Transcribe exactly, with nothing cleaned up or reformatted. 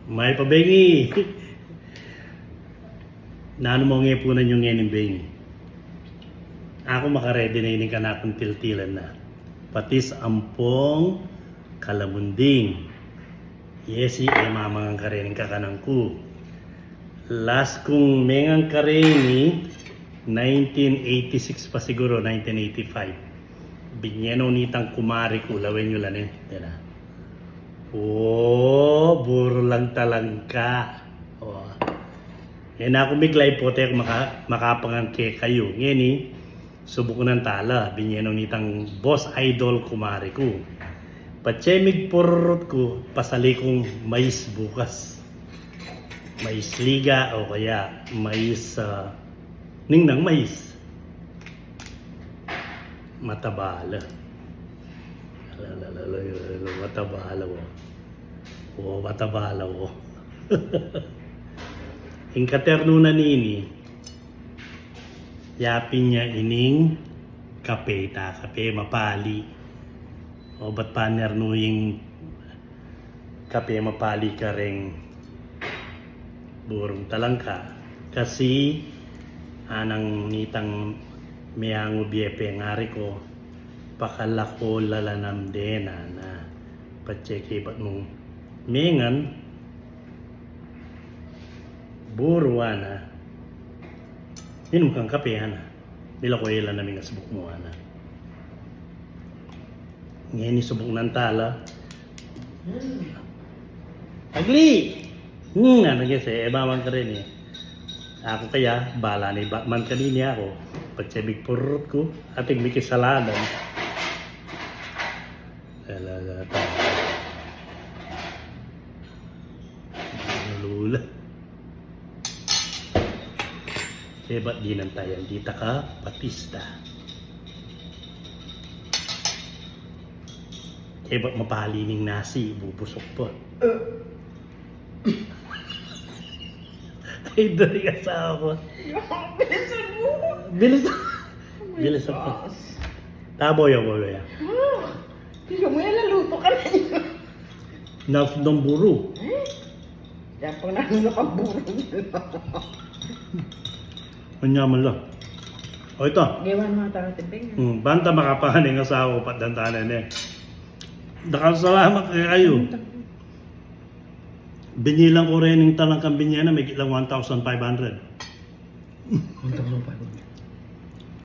Mayap a bengi. Nanu mung epunan yu ngening bengi? Aku makaredi na ining kanakung tiltilan na. Patis ampong kalamunding. Yesi, e mamangan karening kakanan ku. Last kung mengan kareni, nineteen eighty-six pa siguru, nineteen eighty-five. Binye no nitang kumari ku, lawen yu la ne. Tena. O, buru lang talangka. O. E na ku miglay pota ku maka-, makapangan kekayu. Ngeni, subuk nan tala, binye no nitang boss idol kumari ku. Patse migpurut ku, pasali kung mais bukas. Mais liga o kaya mais, ah, ningnang mais. Matabala. Ala, ala, ala, ala, ala, matabala, o. O, matabala, o. Ing katernunan nini, yapin ya ining kape, ita kape mapali. O, bat panernu ing kape mapali kareng burung talangka. Kasi anang nitang meangu bie pe ngari ko, pakalako la la nam dena na. Patse ke bat mung mengan, buru ana. Minum kang kape ana. Mila ko ila na minga subuk mu ana. Ngeni subuk nan tala. Agli! Hmm, ana kese, e mamangan kareni. Aku kaya, bala ni Batman kanini aku. Patse migpurut ku, ating mikisalanan. Ala, ala, ala. Lula. Kebat dinan tayan dita ka patista. Kebat mapali ning nasi, bubusuk pa. Ay, dari asawa ko. Bilisan mo. Bilisan. Bilisan pa. Tabo ya, boy, ya. Hindi mo yan, naluto ka na yun. Nasundan buru. Eh? Kaya pang nanu na pang buru. Anyaman la. O, ita. Gewan mo tara timping. Hmm, banta makapangan ing asawa ku, patdan tana ne. Dakal salamat kekayu. Binilang ku rening talangkang binye na, migit lang one thousand five hundred. One thousand five hundred.